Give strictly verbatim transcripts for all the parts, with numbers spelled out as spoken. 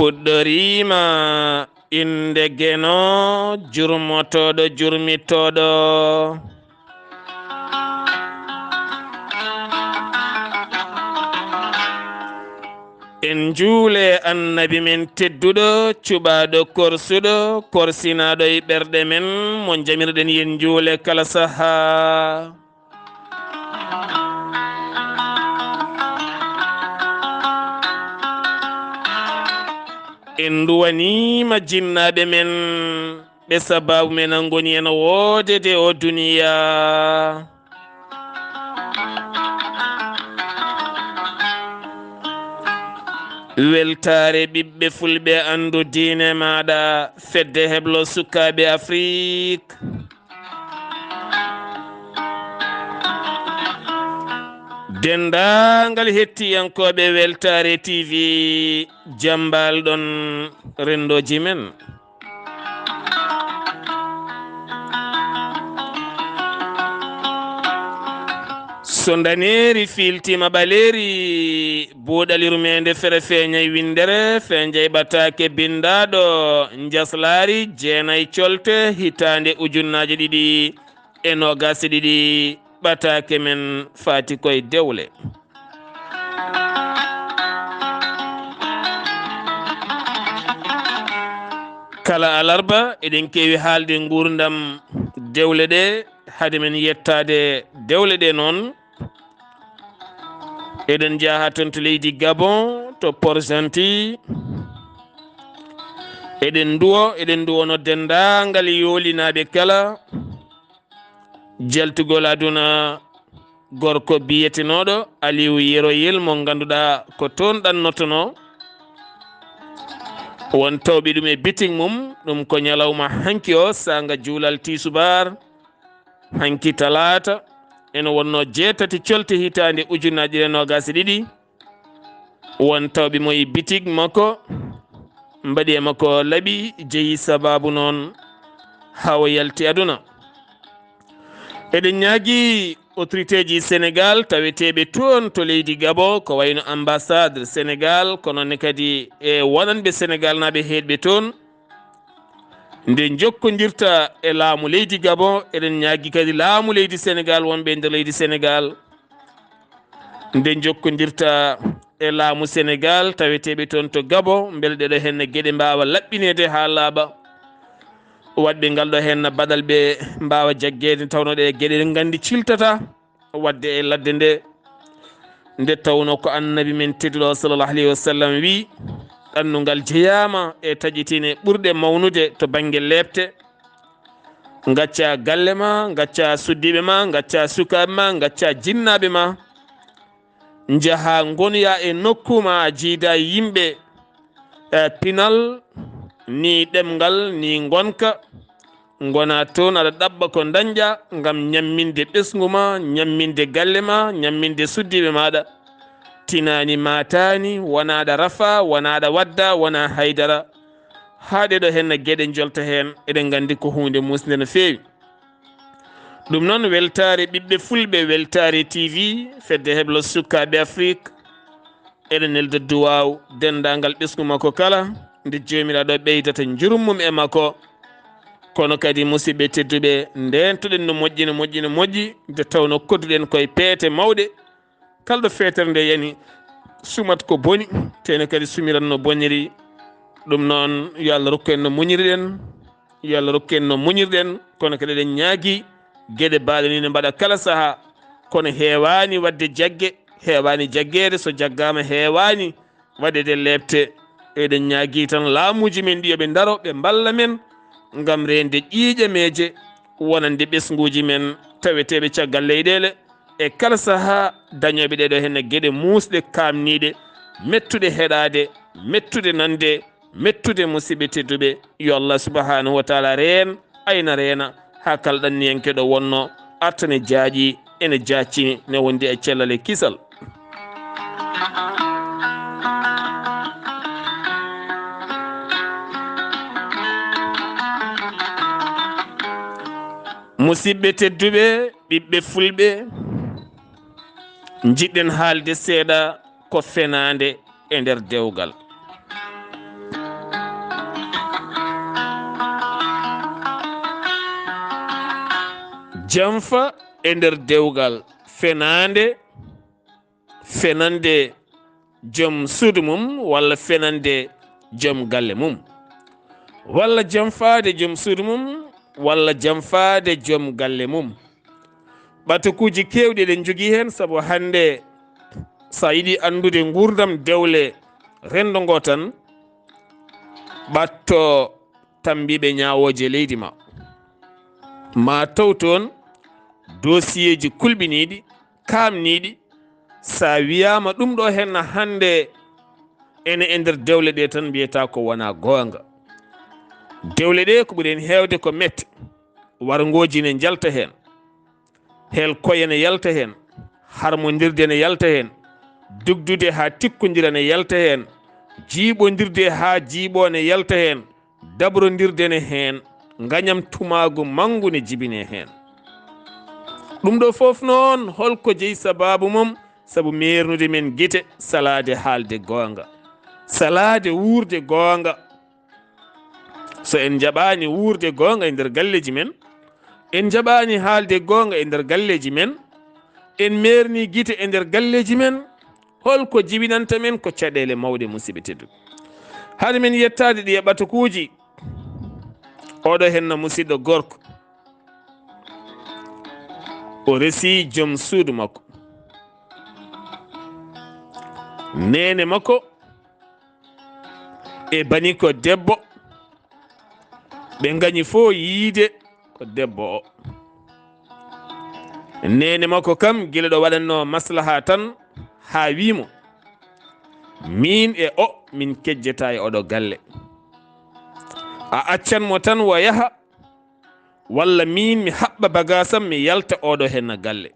Fuɗɗoriima innde Geno, jurmotooɗo, jurmitooɗo. En njuule Annabi men tedduɗo, cuɓaaɗo korsuɗo, korsinaaɗo e ɓerɗe men, mo njamirɗen yen njuule kala sahaa. En nduwaniima jinnaaɓe men, ɓe sabaabu men a ngoni en woodede o duniya. Weltaare ɓiɓɓe fulɓe, anndu diine maaɗa, fedde heblo sukaaɓe Afrik. Denndaangal hettiyankooɓe Weltaare T V, jambaal ɗon renndooji men. So ndaneeri fiiltiima ɓaleeri, buuɗal yurmeende fere feeñay winndere, feeñay ɓataake binndaaɗo, njaslaari jeenay colte, hitaande ujunnaaje ɗiɗi e noogaas e ɗiɗi, ɓataake men faati koye dewle. Kala alarba, eɗen keewi haalde nguurndam dewle ɗe. Hade men yettaade dewle ɗe noon, eɗen njaha toon to leydi Gabon, to Port-Gentil. Eɗen nduwo, eɗen nduwono denndaangal yoolinaaɓe kala. Jaltugol aduna, gorko biyetenooɗo Aliou Yero Yel, mo ngannduɗaa ko toon ɗannotonoo. Won tawɓe ɗum e bitik mum, ɗum ko ñalawma hanki o, saanga juulal tiisubaar, hanki talaata, ene wonnoo jeetati colte hitaande ujunnaaje ɗiɗi e noogaas e ɗiɗi. Won tawɓe mo e bitik makko, mbaɗi e makko laɓi, jeyi sabaabu noon haa o yalti aduna. Eɗen ñaagi autoriteeji Senegaal taweteeɓe toon to leydi Gabon, ko wayno ambassade Senegaal, ko noon ne kadi e wonanɓe Senegaalnaaɓe heedɓe toon, nde njokkondirta e laamu leydi Gabon, eɗen ñaagi kadi laamu leydi Senegaal, wonɓe e nder leydi Senegaal, nde njokkondirta e laamu Senegaal taweteeɓe toon to Gabon, mbele ɗeɗo heen geɗe mbaawa laɓɓineede haa laaɓa. Waɗɓe ngal ɗo heen baɗal ɓe mbaawa jaggeede, tawno ɗe geɗe ɗe nganndi ciltata waɗde e ladde nde. Nde tawno ko Annabi men tedduɗo sallallahu alayhi wa sallam wi, ɗannungal jeyaama e taƴitine ɓurɗe mawnude to bannge leepte. Ngacca galle ma, ngacca suddiiɓe ma, ngacca sukaaɓe ma, ngacca jinnaaɓe ma. Njaha ngonoya e nokku ma, a jiida yimɓe, e pinal, ni ɗemngal, ni ngonka. Ngona toon aɗa ɗaɓɓa ko ndañƴa ngam ñamminde ɓesngu ma, ñamminde galle ma, ñamminde suddiiɓe maaɗa. Tinaani maataani, wona aɗa rafa, wona aɗa wadda, wona haydara. Haa ɗeɗo heen geɗe njolta heen, eɗen nganndi ko huunde muusnde no feewi. Ɗum noon, weltaare ɓiɓɓe fulɓe, weltaare T V, fedde heblo sukaaɓe Afrik, eɗen nelda duwaaw denndaangal ɓesngu makko kala, nde Joomiraaɗo ɓeydata njurum mum e makko. Kono kadi, musidɓe tedduɓe, ndeentoɗen no moƴƴi, no moƴƴi, no moƴƴi, nde tawnoo kodduɗen koye peete mawɗe. Kala ɗo feetere nde yani, sumat ko boni, tene kadi sumiran no boniri. Ɗum noon, yo Allah rokku en no muñiriɗen, yo Allah rokku en no muñirɗen, kono kadi eɗen ñaagi geɗe baaɗe ni ne mbaɗa kala saha, kono heewaani waɗde jagge, heewaani jaggeede, so jaggaama heewaani waɗeede leepte. Eɗen ñaagi tan laamuuji men ɗi yo ɓe ndaro, ɓe mballa men ngam reende ƴiiƴe meeje wonande ɓesnguuji men taweteeɓe caggal leyɗeele. E kala saha dañooɓe ɗeɗo heen geɗe muusɗe, kaamniiɗe, mettuɗe heɗaade, mettuɗe nande, mettude, musidɓe tedduɓe, yo Allah subhanahu wa taala reen, ayna reena, haa kala ɗanniyanke ɗo wonno artane jaaƴi, ene jaaccini, ne wondi e cellal e kisal. Musidɓe tedduɓe, ɓiɓɓe fulɓe, njiɗɗen haalde seeɗa ko fenaande e nder dewgal. Janfa e nder dewgal fenaande, fenande joom suudu mum walla fenande joom galle mum, walla janfaade joom suudu mum walla janfaade joom galle mum. Ɓatakuuji keewɗi eɗen njogii heen, sabu hannde so a yiɗi anndude nguurndam dewle renndo ngoo tan, ɓatto tammbiiɓe ñaawooje leydi ma. Ma taw toon dosiyeeji kulɓiniiɗi, kaamniiɗi, so a wiyaama ɗum ɗo henna hannde ene e nder dewle ɗe tan mbiyata ko wonaa goonga. Dewle ɗe ko ɓuri heen heewde ko mette, warngooji ne njalta heen, heel koye ne yalta heen, harmondirde ne yalta heen, dugdude haa tikkondira ne yalta heen, jiiɓondirde haa jiiɓo ne yalta heen, dabrondirde ne heen, ngañam tumaagu manngu ne jibine heen. Ɗum ɗo fof noon, holko jeyi sabaabu mum? Sabu meernude men gite, salaade haalde goonga, salaade wuurde goonga. So en njaɓaani wuurde goonga e nder galleeji men, en njaɓaani haalde goonga e nder galleeji men, en meerni gite e nder galleeji men, holko jibinanta men? Ko caɗeele mawɗe, musidɓe tedduɓe. Hade men yettaade ɗi e ɓatakuuji, oɗo henna musidɗo gorko, o resi joom suudu makko. Neene makko e bani ko debbo, ɓe ngañi fof yiide ko debbo o. Neene makko kam, gila ɗo waɗanno maslaha tan, haa wii mo, "Miin e o, min kejjata e oɗo galle. A accan mo tan, o yaha, walla miin mi haɓɓa bagaasam, mi yalta oɗo henna galle."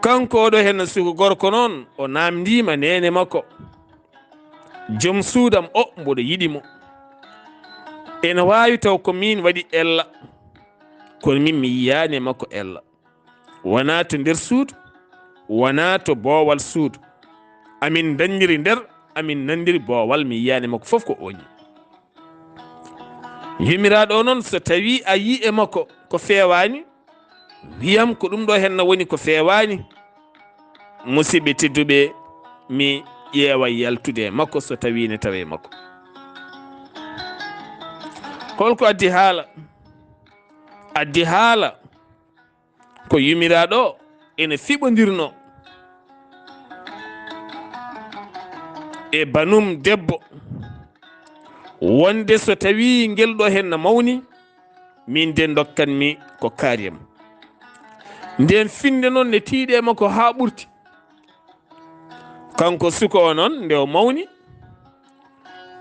Kanko oɗo henna suka gorko noon, o naamndiima neene makko, "Joom suudam o, mboɗo yiɗi mo. Ene waawi taw ko miin waɗi ella, kono min mi yiyaani e makko ella. Wonaa to nder suudu, wonaa to boowal suudu. Amin ndanndiri nder, amin nanndiri boowal, mi yiyaani e makko fof ko oñi." Yumiraaɗo o noon, so tawii a yii e makko ko feewaani, wiyam ko ɗum ɗo henna woni ko feewaani. Musidɓe tedduɓe, mi ƴeewa yaltude e makko so tawii ne tawee makko. Holko addi haala? Addi haala ko yumiraaɗo o ene fiɓondirno e banum debbo, wonde so tawii ngel ɗo henna mawni, min de ndokkanmi ko kaariyam. Nden finnde noon ne tiiɗe makko haa ɓurti. Kanko suka o noon, nde o mawni,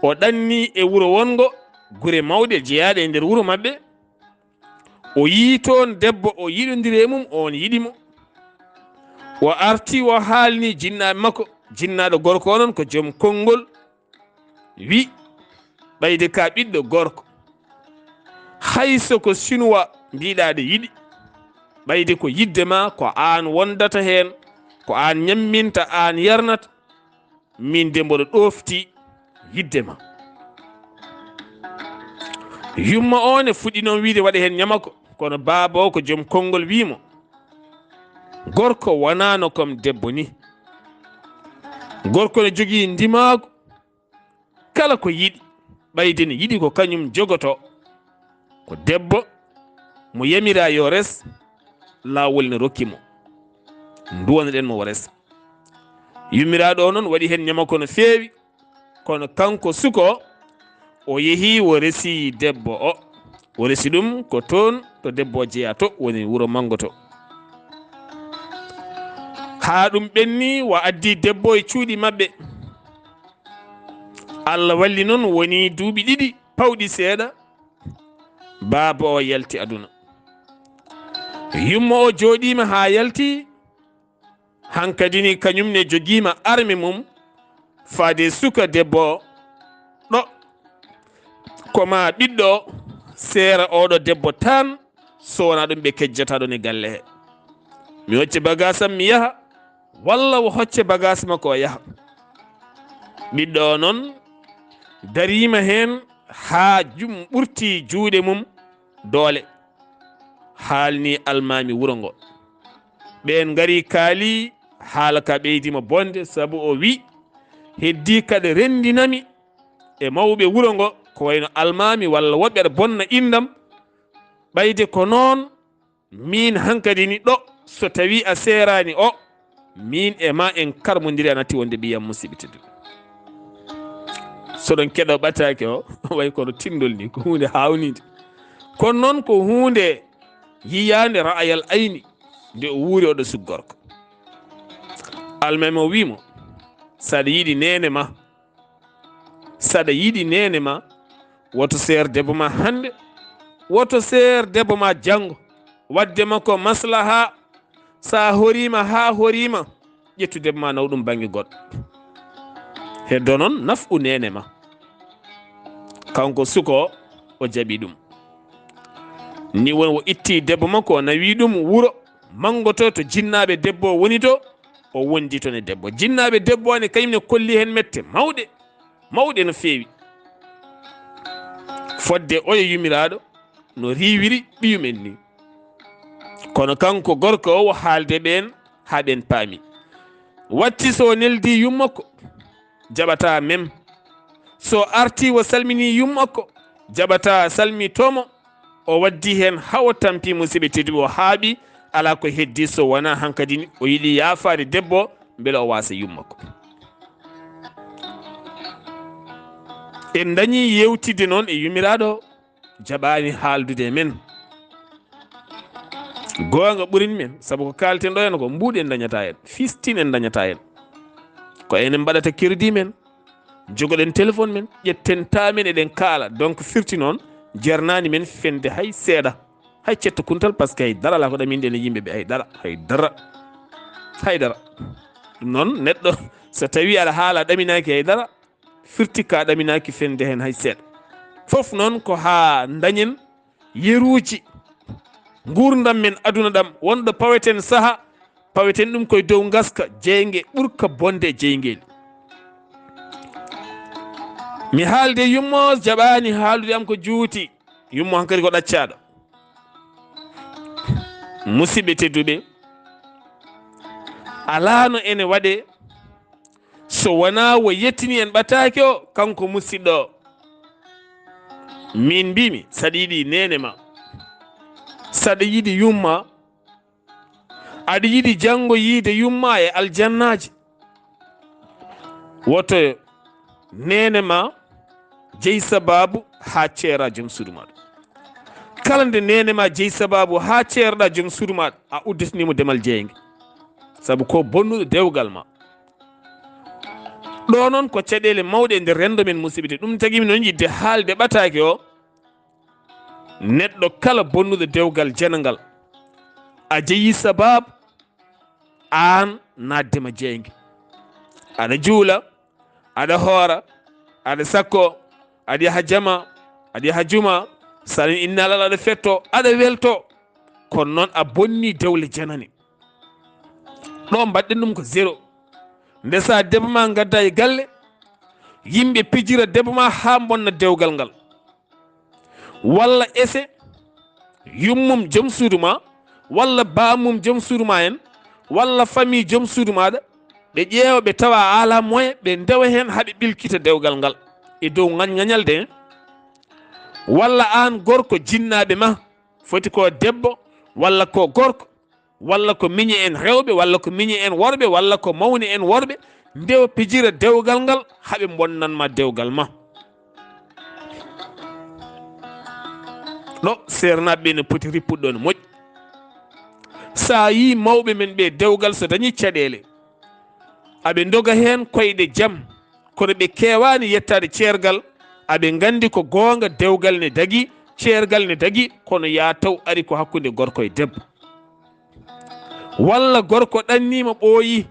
o ɗanni e wuro wonngo, gure mawɗe jeyaaɗe e nder wuro maɓɓe. O yii toon debbo, o yiɗondiri e mum, oon yiɗi mo. O arti, o haalni jinnaaɓe makko. Jinnaaɗo gorko o noon ko joom konngol, wi, "Ɓayde ka ɓiɗɗo gorko, hay so ko sinuwa mbiɗa ɗe yiɗi, ɓayde ko yidde ma, ko aan wondata heen, ko aan ñamminta, aan yarnata, min de mboɗo ɗoofti yidde ma." Yumma o ne fuɗɗi noon wiide waɗa heen ñamako, kono baaba o ko joom konngol wii mo, "Gorko wonaano comme debbo ni. Gorko ne jogii ndimaagu, kala ko yiɗi, ɓayde ne yiɗi ko kañum jogotoo. Ko debbo mo yamiraa yo res, laawol ne rokki mo. Nduwanoɗen mo o resa." Yummiraaɗo o noon waɗi heen ñamako no feewi, kono kanko suka o, o yehi o resi debbo o. O resi ɗum ko toon to debbo o jeyaa to, woni wuro manngo to. Haa ɗum ɓenni, o addi debbo e cuuɗi maɓɓe. Allah walli noon, woni duuɓi ɗiɗi pawɗi seeɗa, baaba o yalti aduna. Yumma o jooɗiima haa yalti, hankadi ni kañum ne jogiima arme mum, faade suka debbo o. Ɗo ko ma ɓiɗɗo o, seera oɗo debbo tan, so wonaa ɗum ɓe kejjata ɗon e galle he. Mi hocce bagaasam mi yaha, walla o hocce bagaas makko o yaha. Ɓiɗɗo o noon dariima heen haa jum ɓurti juuɗe mum doole. haalni almaami wuro ngo. Ɓeen ngari kaali, haala ka ɓeydi mo bonde, sabu o wi, heddii kaɗa renndinami e mawɓe wuro ngo, ko wayno almaami walla woɓɓe aɗa bonna inndam. Ɓayde ko noon, miin hankadi ni ɗo, so tawii a seeraani o, miin e ma en karmondiri, a natti wonde ɓiyam, musidɓe tedduɓe. So ɗon keɗo ɓataake o, way kono tinndol ni, ko huunde haawnide. Kono noon ko huunde yiyaande ra'ayal ayni, nde o wuuri oɗo suggorko. Almaami o wii mo, "Saɗa yiɗi neene ma, saɗa yiɗi neene ma, woto seer debbo ma hannde, woto seer debbo ma janngo. Waɗde ma ko maslaha, sa horiima haa horiima, ƴettu debbo ma naw ɗum bannge goɗɗo. Heddo noon nafqu neene ma." Kanko suko o, o jaɓi ɗum. Ni woni o itti debbo makko, o nawi ɗum wuro manngo to, to jinnaaɓe debbo woni to, o wondi toon e debbo. Jinnaaɓe debbo ne kañum ne kolli heen mette mawɗe, mawɗe no feewi. Fodde oyo yumiraaɗo no riiwiri ɓiyum en ni. Kono kanko gorko o, o haalde ɓeen haa ɓeen paami. Watti so o neldi yummakko, jaɓata mem. So arti o salmini yummakko, jaɓata salmitomo. O waddi heen haa o tampi, musidɓe tedduɓe, o haaɓi, alaa ko heddi so wonaa hankadi o yiɗi yaafaade debbo, mbele o waasa yummakko. En dañi yewtidde noon e yumiraaɗo o, jaɓaani haaldude e men. Goonga ɓurin men, sabu ko kaalten ɗo en ko mbuuɗi en dañata en, fistin en dañata en. Ko enen mbaɗata crédit men, jogoɗen téléphone men, ƴetten ta men eɗen kaala. Donc firti noon, jernaani men fende hay seeɗa. Hay cetto kuntal, parce que hay dara alaa ko ɗaminɗen e yimɓe ɓe, hay dara, hay dara, hay dara. Ɗum noon, neɗɗo, so tawii aɗa haala, a ɗaminaaki hay dara, firti ka ɗaminaaki fende heen hay seeɗa. Fof noon ko haa dañen yeruuji nguurndam men aduna ɗam, wonɗo paweten saha, paweten ɗum koye dow ngaska jeynge ɓurka bonde e jeyngeeli. Mi haalde yummo, jaɓaani haaldude am ko juuti. Yummo hankadi ko ɗaccaaɗo. Musidɓe tedduɓe, alaa no ene waɗe so wonaa o yettini en ɓataake o, kanko musidɗo o. Min mbimi, saɗa yiɗi neene ma, saɗa yiɗi yumma, aɗa yiɗi janngo yiide yumma e aljannaaji, woto neene ma jeyi sabaabu haa ceera joom suudu maaɗa. Kala nde neene ma jeyi sabaabu haa ceerɗa joom suudu maaɗa, a udditinii mo demal jeeynge. Sabu ko bonnuɗo dewgal ma. Ɗo noon ko caɗeele mawɗe e nder renndo men, musidɓe. Ɗum tagi mi noon yiɗde haalde ɓataake o. Neɗɗo kala bonnuɗo dewgal janangal, a jeyi sabaabu aan naatde ma jeeynge. Aɗa juula, aɗa hoora, aɗa sakko, aɗa yaha jama, aɗa yaha juma, salin innalal aɗa fetto, aɗa welto. Kono noon a bonni dewle janane. Ɗo mbaɗɗen ɗum ko zéro. Ndesa debbo ma ngadda e galle, yimɓe pijira debbo ma haa bonna dewgal ngal. Walla ese yummum joom suudu ma, walla baamum joom suudu ma en, walla famille joom suudu maaɗa, ɓe ƴeewa, ɓe tawa a ala moyen, ɓe ndewa heen haa ɓe ɓilkita dewgal ngal e dow ŋañŋañalde en. Walla aan gorko, jinnaaɓe ma, foti ko debbo walla ko gorko, walla ko miñe en rewɓe, walla ko miñe en worɓe, walla ko mawni en worɓe, ndewa pijira dewgal ngal, haa ɓe mbonnan ma dewgal ma. Ɗo seernaaɓe ɓe no poti rippude ɗo no moƴƴi. Sa yii mawɓe men ɓe dewgal so dañi caɗeele, aɓe ndoga heen koyɗe jam, kono ɓe keewaani yettaade ceergal. Aɓe nganndi ko goonga, dewgal ne dagi, ceergal ne dagi, kono yaa taw ari ko hakkunde gorko e debbo. Walla gorko ɗanniima, ɓooyi,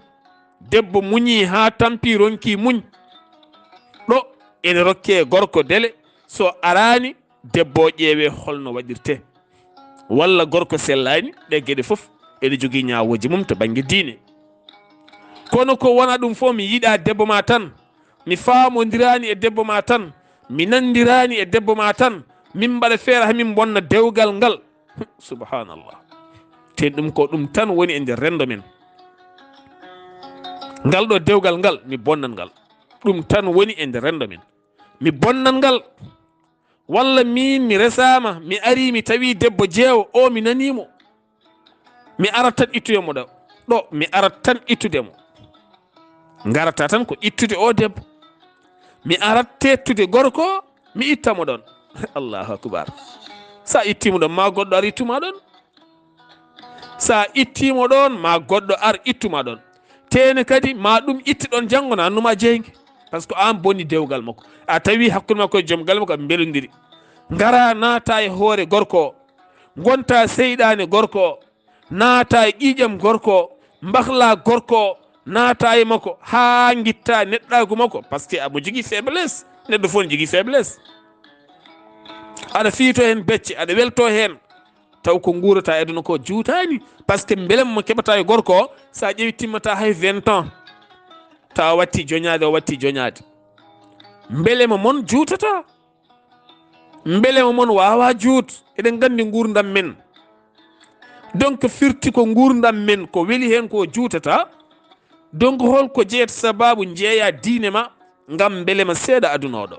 debbo muñi haa tampi, ronki muñ. Ɗo ene rokke gorko dele, so araani, debbo o ƴeewe holno waɗirte. Walla gorko sellaani, ɗe geɗe fof ene jogii ñaawooji mum to bannge diine. Kono ko wona ɗum fof, mi yiɗa debbo ma tan, mi faamondiraani e debbo ma tan, mi nanndiraani e debbo ma tan, min mbaɗa feere haa min mbonna dewgal ngal. Subhanallah. Te ɗum ko ɗum tan woni e nder renndo men. Ngal ɗo dewgal ngal, mi bonnan ngal. Ɗum tan woni e nder renndo men. Mi bonnan ngal. Walla miin mi resaama, mi arii, mi tawii debbo jeewo, o mi nanii mo. Mi arat tan ittude mo ɗo. Ɗo, mi arat tan ittude mo. Ngarata tan ko ittude o debbo. Mi arat teettude gorko, mi itta mo ɗon. Allahu akbar. Sa itti mo ɗon, ma goɗɗo ar ittuma ɗon. Sa itti mo ɗon, ma goɗɗo ar ittuma ɗon. Tene kadi, ma ɗum itti ɗon janngo, na numa jeynge. Par ce que an bonni dewgal makko. A tawi hakkunde makko e joom galle makko, ɓe mbelondiri. Ngara naata e hoore gorko o. Ngonta seyɗaane gorko o. Naata e ƴiiƴam gorko o. Mbahla gorko o. Naata e makko haa ngitta neɗɗaagu makko. Par ce que amo jogii faiblesse. Neɗɗo fof ne jogii faiblesse. Aɗa fiito heen becce, aɗa welto heen. Taw ko nguurata e aduna ko juutaani. Par ce que mbelema mo keɓata e gorko o, so a ƴeewi timmata hay vingt ans. Tawa watti joñaade, o watti joñaade. Mbelema mon juutata. Mbelema mon waawa juut. Eɗen nganndi nguurndam men. Donc firti ko nguurndam men, ko weli heen ko juutata. Donc holko jeyata sababu njeeya diine ma ngam mbelema seeɗa aduna o ɗo?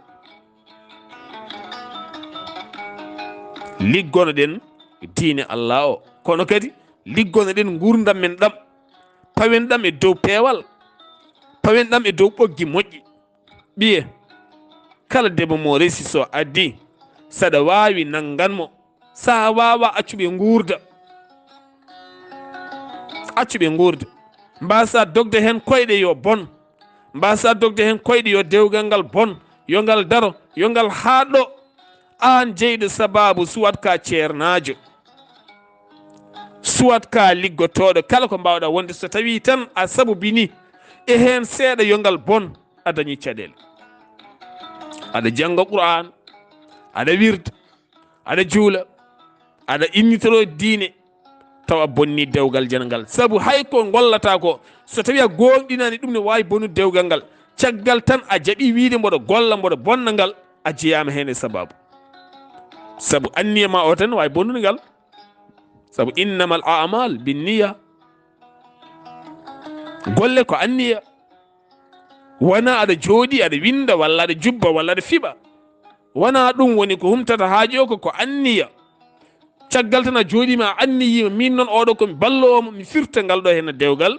Liggonoɗen diine Allah o, kono kadi liggonoɗen nguurndam men ɗam. Pawen ɗam e dow peewal. Pawen ɗam e dow ɓoggi moƴƴi. Ɓiye, kala debbo mo resi so addi, saɗa waawi nanngan mo. Sa waawa, accu ɓe nguurda. Accu ɓe nguurda. Mbasa dogde heen koyɗe yo bon. Mbasa dogde heen koyɗe yo dewgal ngal bon. Yo ngal daro, yo ngal haaɗɗo. Aan jeyɗo sababu, soit ka ceernaajo, soit ka liggotooɗo, kala ko mbaawɗa wonde, so tawi tan a sabubini e heen seeɗa, yo ngal bon, a dañi caɗeele. Aɗa jannga Qur'aan, aɗa wirda, aɗa juula, aɗa innitoro diine, tawa bonni dewgal jangal. Sabu hay ko ngollata ko, so tawi a gooŋɗinaani ɗum, ne waawi bonude dewgal ngal. Caggal tan a jaɓi wiide mboɗo golla, mboɗo bonna ngal, a jeyaama heen e sababu. Sabu anniya ma o tan waawi bonnude ngal. Sabu innamal a'mal binniya. Golle ko anniya. Wona aɗa jooɗi, aɗa winnda, walla aɗa jubba, walla aɗa fiɓa. Wona ɗum woni ko humtata haaju o, ko, ko anniya. Caggal tan a jooɗiima, a anniyima, min noon oɗo ko mi balloowo mo, mi firta ngal ɗo heen dewgal.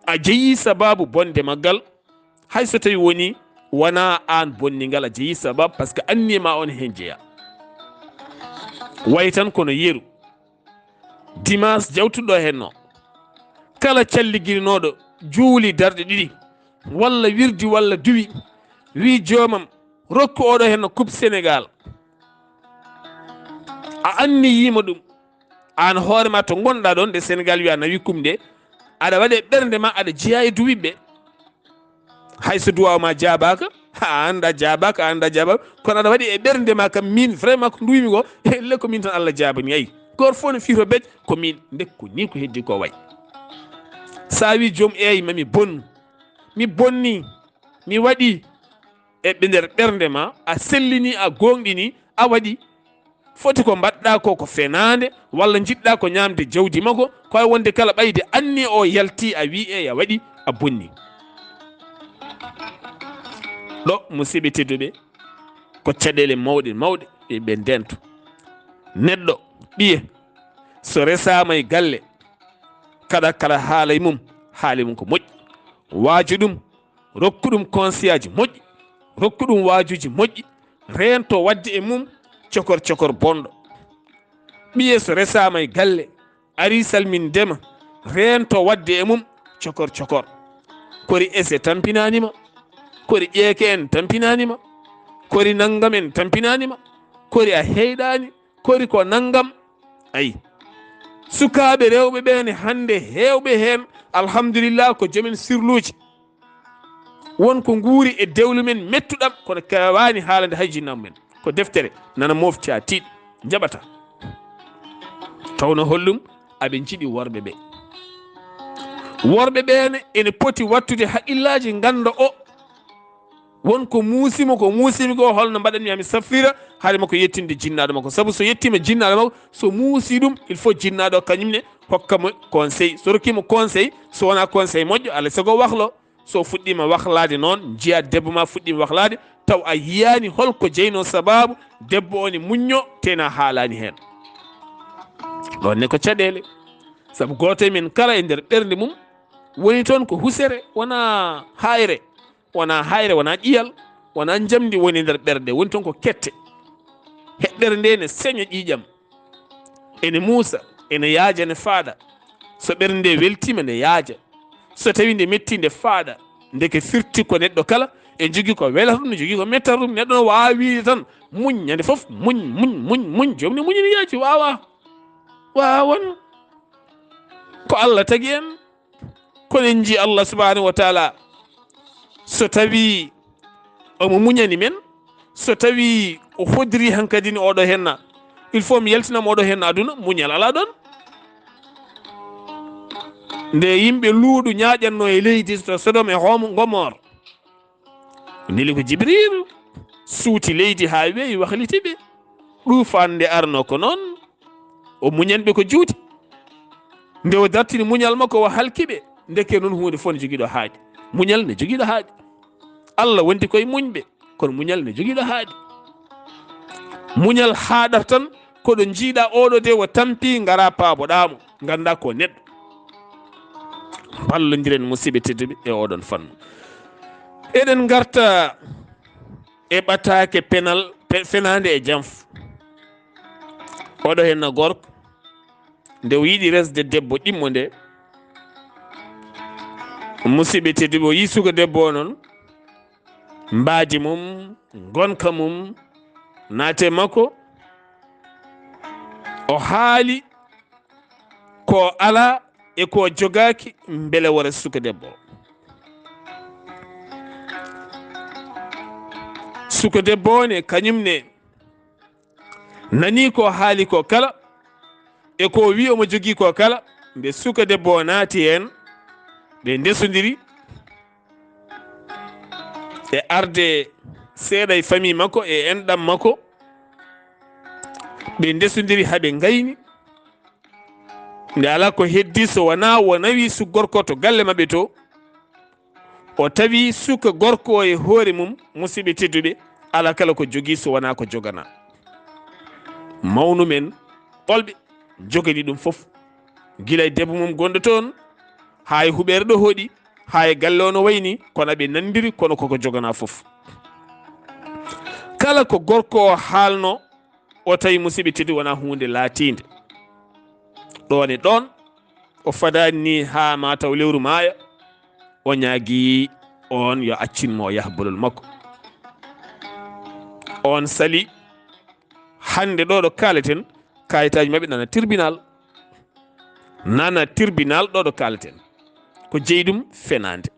A jeyi sababu bonde maggal. Hay so tawi woni wona aan bonni ngal, a jeyi sababu, par ce que anniya ma on heen jeya. Way tan kono yeru. Dimanche jawtuɗo heen no. Kala calligirinooɗo juuli darɗe ɗiɗi, walla wirdi, walla duwi, wi joomam, rokku oɗo heen no Coupe Sénégal. A anniyima ɗum. Aan hoore ma to ngonɗa ɗon, nde Sénégal wiya nawi Coupe nde, aɗa waɗi e ɓernde ma, aɗa jeya e duwiɓe. Hay so duwaw ma jaabaka, a annda jaabaka, a annda jaabaka, kono aɗa waɗi e ɓernde ma kam, min vraiment ko duwimi ko, elle ko min tan Allah jaabani, ayi. Goto fof ne fiito bej, ko min, nde ko ni ko heddi ko way. Sa wi joom, eyi, mami bonnu, mi bonni, mi waɗi e ɓe nder ɓernde ma, a sellini, a gooŋɗini, a waɗi. Foti ko mbaɗɗa ko, ko fenaande, walla njiɗɗa ko ñaamde jawdi makko, ko wawi wonde kala ɓayde anni o yalti, a wi eyi a waɗi, a bonni. Ɗo, musidɓe tedduɓe, ko caɗeele mawɗe, mawɗe, ɓe, ɓe ndento. Neɗɗo, ɓiye, so resaama e galle, kaɗa kala haala e mum, haala e mum ko moƴƴi. Waaju ɗum, rokku ɗum conseillaaji moƴƴi, rokku ɗum waajuuji moƴƴi, reento waɗde e mum cokor cokor bonɗo. Ɓiye so resaama e galle, ari salmindema, reento waɗde e mum cokor cokor. Kori ese tampinaani ma, kori ƴeeke en tampinaani ma, kori nanngam en tampinaani ma, kori a heyɗaani, kori ko nanngam. Ayi, sukaaɓe rewɓe ɓe ne hannde heewɓe heen, alhamdulillah, ko joomen sirluuji. Won ko nguuri e dewlu men mettuɗam, kono kewaani haalande hay jinnaaɓe men. Ko deftere, nana mofti a tiiɗ, njaɓata. Tawno hollum, aɓe njiɗi worɓe ɓe. Worɓe ɓe ne ene poti wattude haqqillaaji ngannda o. Won ko muusi mo, ko muusi mi ko, holno mbaɗanmi haa mi safrira? Hari makko yettinde jinnaaɗo makko. Sabu so yettiima jinnaaɗo makko, so muusi ɗum, il faut jinnaaɗo kañum ne hokka mo conseil. So rokki mo conseil, so wonaa conseil moƴƴo, alaa sago wahlo. So fuɗɗiima wahlaade noon, njiyaa debbo ma fuɗɗiima wahlaade, taw a yiyaani hol ko jeynoo sabaabu debbo o ne muñño, tena haalaani heen. Ɗoon ne ko caɗeele. Sabu gooto e men kala e nder ɓernde mum woni toon ko husere, wonaa haayre, wonaa haayre, wonaa ƴiyal, wonaa njamndi woni nder ɓernde, woni toon ko kette. Heɗɗere nde ne seña ƴiiƴam, ene muusa, ene yaaja, ene faaɗa. So ɓernde nde weltiima, nde yaaja. So tawi nde metti, nde faaɗa. Ndeke firti ko neɗɗo kala e jogii ko welata ɗum, ne jogii ko mettata ɗum. Neɗɗo no waawi wiide tan, muñ, ñande fof, muñ, muñ, muñ, muñ. Joom ne muñi, ne yaaji, waawaa. Waawaa won ko Allah tagi en. Kono en njii Allah subhanahu wa taala, so tawi omo muñani men, so tawi o hodiri hankadi ni oɗo henna, il faut mi yaltinamo oɗo henna aduna, muñal alaa ɗoon. Nde yimɓe Luuɗu ñaaƴatno e leydi to Sodom e Homo-, Gomor, neli ko Jibril suuti leydi haa weeyi, wahliti ɓe. Ɗuufaan nde arno ko noon, o muñan ɓe ko juuti. Nde o dartini muñal makko, o halki ɓe. Ndeke noon huunde fof ne jogiiɗo haaɗi. Muñal ne jogiiɗo haaɗi. Allah wondi koye muñɓe, kono muñal ne jogiiɗo haaɗi. Muñal haaɗata tan ko ɗo njiiɗa oɗo de o tampi, ngara paaboɗa mo, ngannda ko neɗɗo. Ballondiren, musidɓe tedduɓe, e oɗon fannu. Eɗen ngarta e ɓataake penal, pe-, fenaande e janf. Oɗo henna gorko, nde o yiɗi resde debbo ɗimmo nde, musidɓe tedduɓe, o yii suka debbo o noon, mbaadi mum, ngonka mum, naate makko, o haali ko alaa e ko jogaaki, mbele wara suka debbo o. Suka debbo o ne, kañum ne, nani ko haali ko kala, e ko wi omo jogii ko kala, nde suka debbo o naati heen, ɓe ndesondiri, e arde seeɗa e famille makko e enɗam makko, ɓe ndesondiri haa ɓe ngayni. Nde alaa ko heddi so wonaa o nawi suka gorko to galle maɓɓe to, o tawi suka gorko o e hoore mum, musidɓe tedduɓe, alaa kala ko jogii so wonaa ko joganaa. Mawnu men ɓolɓe jogani ɗum fof, gila e debbo mum gonɗo toon, haa e huɓeere ɗo hoɗi, haa e galle o no wayni, kono ɓe nanndiri, kono koko joganaa fof. Kala ko gorko o haalno, o tawi, musidɓe tedduɓe, wonaa huunde laatiinde. Ɗoon e ɗoon, o fadaani ni haa ma taw lewru maaya, o ñaagi oon yo accin mo, o yaha bolol makko. Oon sali, hannde ɗo ɗo kaaleten, kayitaaji maɓɓe nana tribunal. Nana tribunal ɗo ɗo kaaleten. Ko jeyi ɗum fenaande.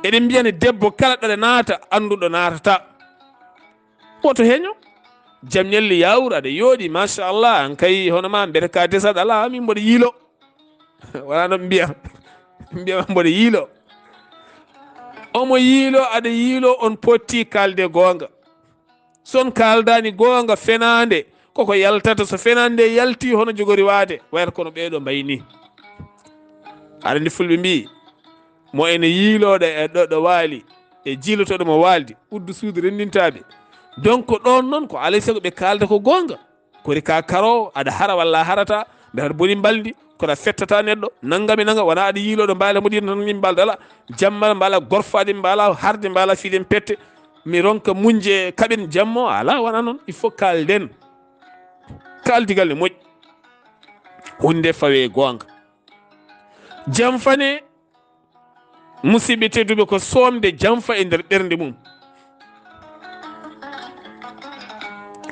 Eɗen mbiyani debbo kala ɗo ɗe naata, anndu ɗo naatata. Woto heño. Jam ñalli, yaawur, aɗa yooɗi, machallah, an kay hono ma mbete ka desaɗo, alaa, min mboɗo yiilo. Wala no mbiya. Mbiya mboɗo yiilo. Omo yiilo, aɗa yiilo, on potti kaalde goonga. So on kaaldaani goonga, fenaande, koko yaltata. So fenaande nde yalti, hono jogori waade? Wayata kono ɓeeɗo mbayi ni. Aɗa anndi fulɓe mbii, mo ene yiilooɗo e ɗo, ɗo waali, e jiilotooɗo mo waaldi, uddu suudu renndintaaɓe. Donc, ɗoon noon ko alay sago ɓe kaalda ko goonga. Kori ka karo, aɗa hara walla a harata, mbiyata aɗa boni mbalndi, kono a fettata neɗɗo, nanngam e nanngam, wona aɗa yiilooɗo mbaala mo ɗi tan ni mbalda, alaa, jamma mbaala, gorfaade mbaala, harde mbaala, fiiden pette, mi ronka muñde, kaɓen jammo, alaa, wona noon, il faut kaalden. Kaaldigal ne moƴƴi. Huunde fawe goonga. Janfa ne, musidɓe tedduɓe, ko soomde janfa e nder ɓernde mum.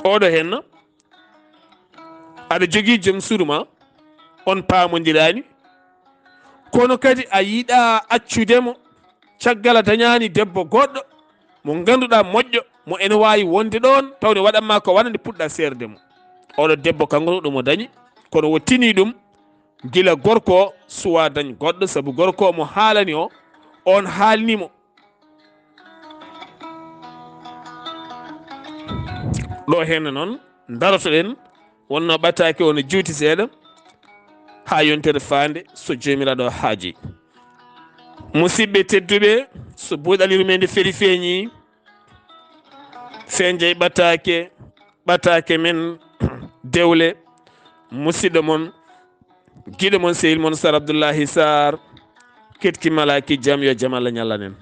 Oɗo henna, aɗa jogii joom suudu ma, on paamondiraani, kono kadi a yiɗaa accude mo caggal a dañaani debbo goɗɗo mo ngannduɗaa moƴƴo, mo ene waawi wonde ɗoon, taw ne waɗan ma ko wonande, puɗɗa seerde mo. Oɗo debbo, kanko ɗum o dañi, kono o tini ɗum gila gorko o suwaa dañ goɗɗo, sabu gorko o mo haalani o, on haalni mo. Ɗo henne noon darotoɗen, wonno ɓataake o no juuti seeɗa haa yontere faande so Joomiraaɗo haaji. Musidɓe tedduɓe, so buuɗali rumeende feri feeñi, fenjay ɓataake, ɓataake men dewle, musidɗo mon, giɗo mon, sehil mon Sar Abdullahi Sar, ketki malaki jam, yo jam Allah ñallanen.